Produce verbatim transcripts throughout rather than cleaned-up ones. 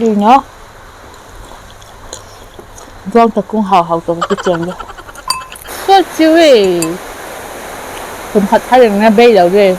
Ui no. Duang tak kung hau hau tawh ka kicheng de. So chewy. Kum khat kha leng na bei lo de.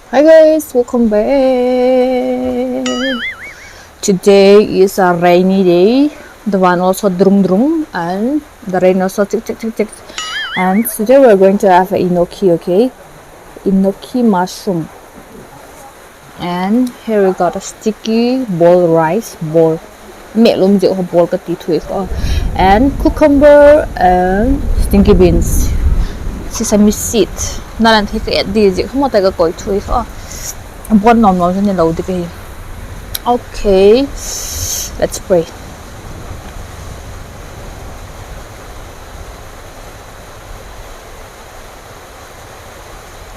Hi guys, welcome back. Today is a rainy day. The van also drum drum and the rain also tick tick tick tick. And today we're going to have a enoki, okay? Enoki mushroom. And here we got a sticky ball rice, ball. Mehlum ziak kha ball ka ti thuai kha. And cucumber and stinky beans. Sesame seed. Nalan thei ka et di ziak kha mawtai ka koi thuai kha. Ball nuam nuam chu ni lo di ka hi. Okay. Let's pray.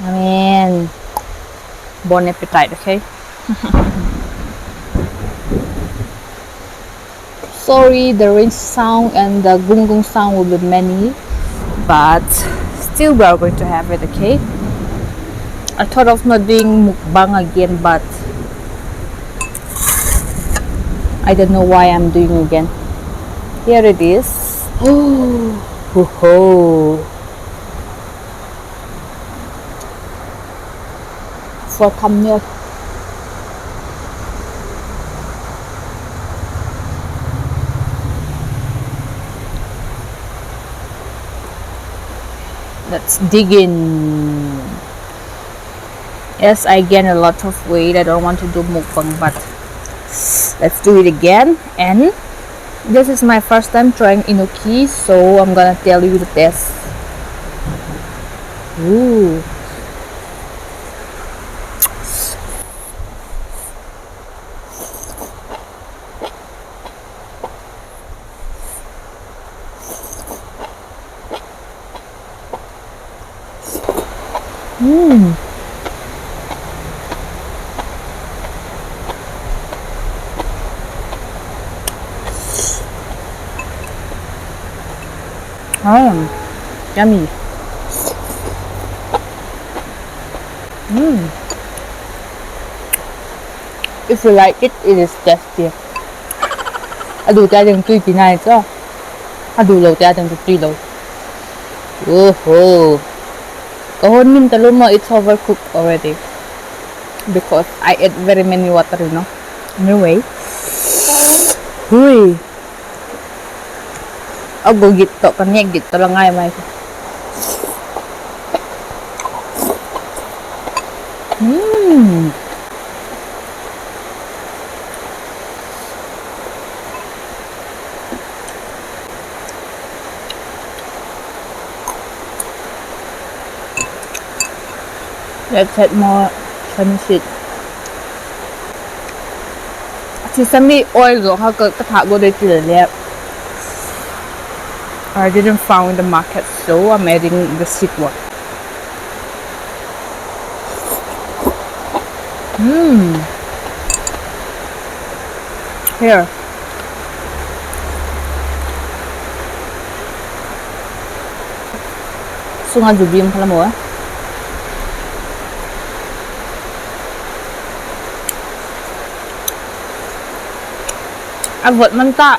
Amen. Bon appetit, okay? Sorry, the rain sound and the gung gung sound will be many, but still we are going to have it, okay? I thought of not doing mukbang again, but I don't know why I'm doing again. Here it is. Oh, ho, ho. For thumbnail. Let's dig in. Yes, I gain a lot of weight. I don't want to do mukbang, but let's do it again. And this is my first time trying enoki, so I'm gonna tell you the taste. Ooh. Mm. Yummy. Mm. If you like it, it is tasty. A dute a ding tui pi nai chu. A du lote a ding chu tui lo. Oho. Ka hon nim ta lo maw, it's overcooked already. Because I add very many water, you know. Anyway. Hui. A go git tawh, ka nêk git tawh la ngai mai. Hmm. Let's add more sesame seed. Sesame oil zaw kha ka, ka thak go dei ti le le. I didn't found in the market, so I'm adding the seed one. Mm. Here. Sunga zu bim kha la maw. A vot man ta.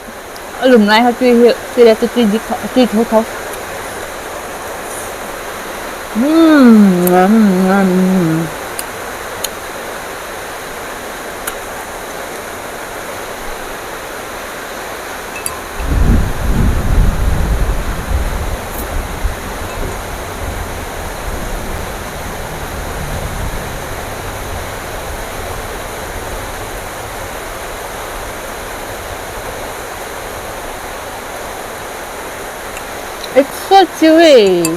A lum lai kha tui hi, tui le tui dik kha, tui tho tho. Mm, mm, mm. It's so chewy.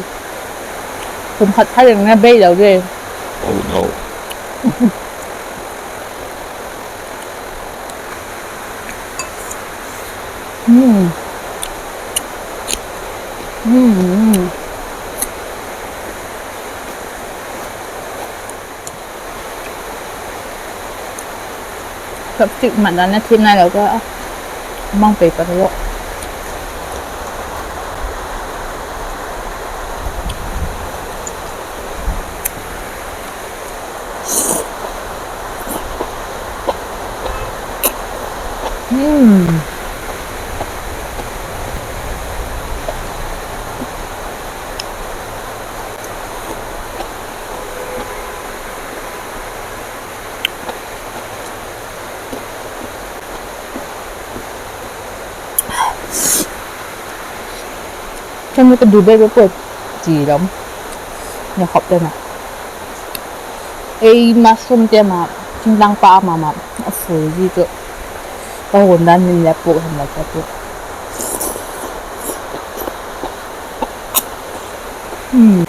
Kum khat thai leng na bei lo de. Oh no. Mm. Mm, mm. Chopstick mat dan a thiam nai lo ka, a mang pei pa lo. Hmm. Ken ka du be be pua ti lam. Na khop te na. Ei mushroom te ma, thingtlang pa ma ma, a ful ji chu. Ka hun dan min le puk hen la ka puk. Hmm.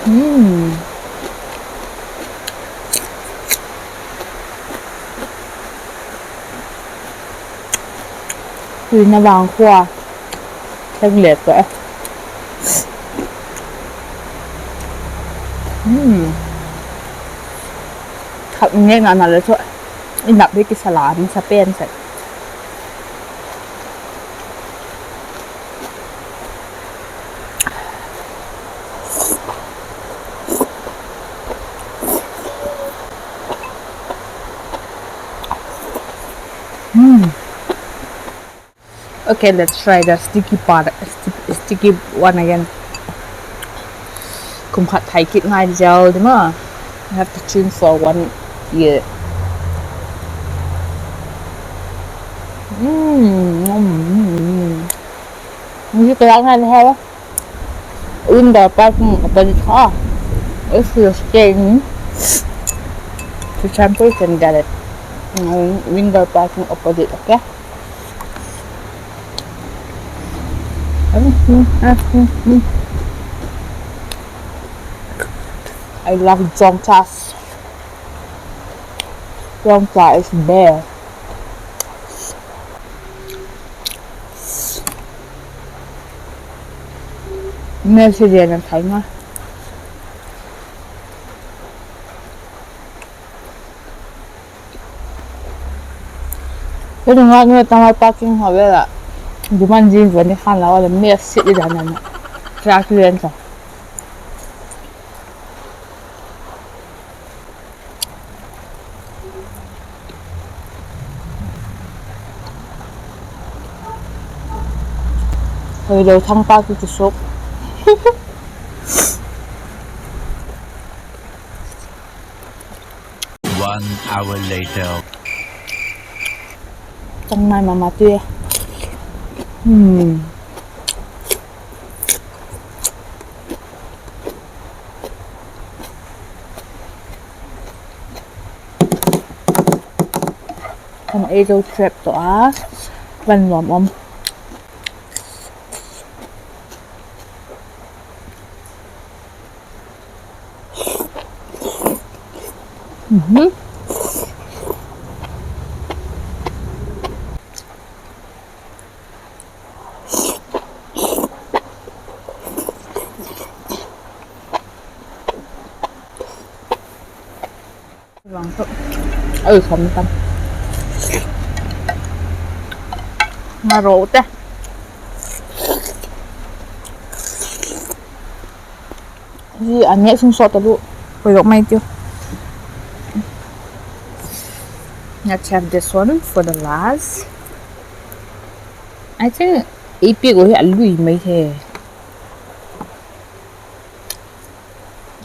Hmm. Tui na vang khua. Theng le to. Hmm. Khat nge na na le to. I nap hi kisa la, mi sa pen sa. Hmm. Okay, let's try the sticky part, sti-, sticky one again. Kum khat thai kit ngai zel di ma. I have to change for one year. Mm, mm, mm, mm. Hindi kaya nga na hawa. Window parking opposite ha. If you stay in Churachandpur, you can get it. Mm, window parking opposite, okay? I love Jongcha. Jongcha is best. Mel si dia na thai ma. Ka nung a nung a tang a parking ha vela. Duman zing zuan ni khan lau a le, mi a sit i dan a na. Tra ki len ta. Hoi lo thang pa ki ki suk. One hour later. Chang nai mama ti. Hmm. Kan ei zo trap to a, van nuam om. Mhm. Oi, kham tam. Nga ro te. Hi a nêk sung sawt a lu. Poi dok mai tiu. Let's have this one for the last. I think ei piak uh hi a lui mai he.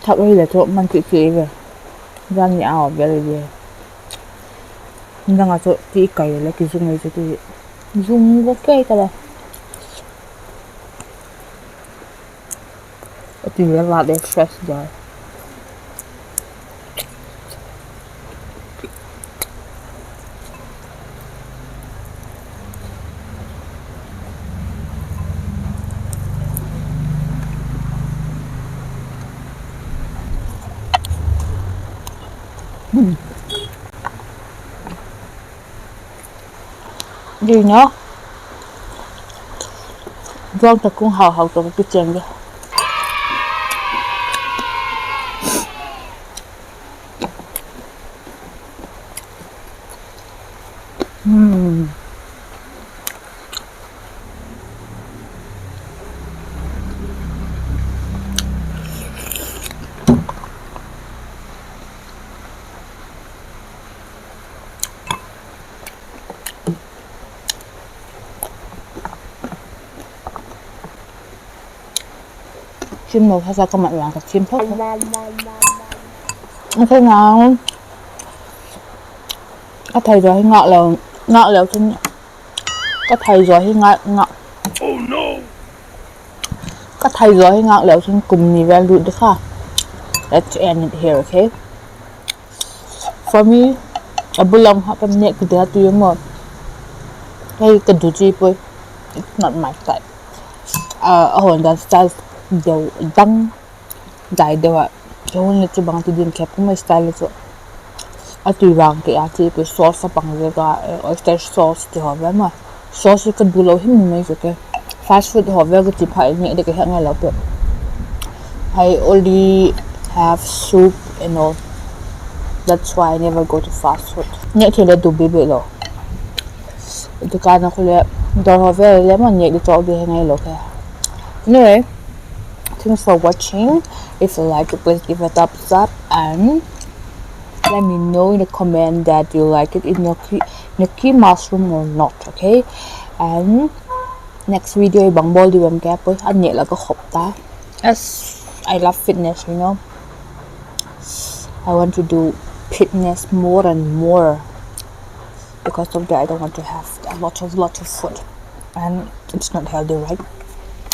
Thak hile chu man ti ti ve. Jan ni a vel ve. Nang a chu ti kai le kizung mai chu ti. Zung go kei ka la. A ti le la de fresh da. Di no. Duang ta kung hau hau to kicheng de. Hmm. Sim lo kha sa ka mat vang ka sim tho. Ka thei nang. Ka thei zaw hi ngâk leu, ngâk leu chun, ka thei zaw hi ngâk, ngâk. Ka thei zaw hi ngâk leu chun kum ni vel lut di kha. Let's end it here, okay? For me, a bul lam kha ka nêk kit a tui maw. Hei ka du chi puai. It's not my type. A, a hon dan style deu dang. Dai deu a. Ka hun le chu bang ti din khep kum a style le chu. A tui vang ke a chi puai sauce a pang zek a, oyster sauce ti haw ve ma. Sauce ka du lo him mai chu ke. Fast food haw ve ka ti pha in nge de ka hek ngai lo pe. I only have soup and all. That's why I never go to fast food. Nêk thei le du bi bi lo. Dukan a khu le dawr haw ve le ma nêk di chawk di he ngai lo ke. Anyway, thanks for watching. If you like it, please give a thumbs up and let me know in the comment that you like it in your ki-, in your key mushroom or not, okay? And next video i bang bawl di vem ka poi, a nêk la ka khop ta. As I love fitness, you know. I want to do fitness more and more. Because of that, I don't want to have a lot of, lot of food. And it's not healthy, right?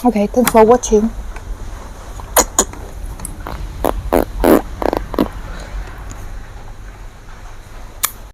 Okay, thanks for watching.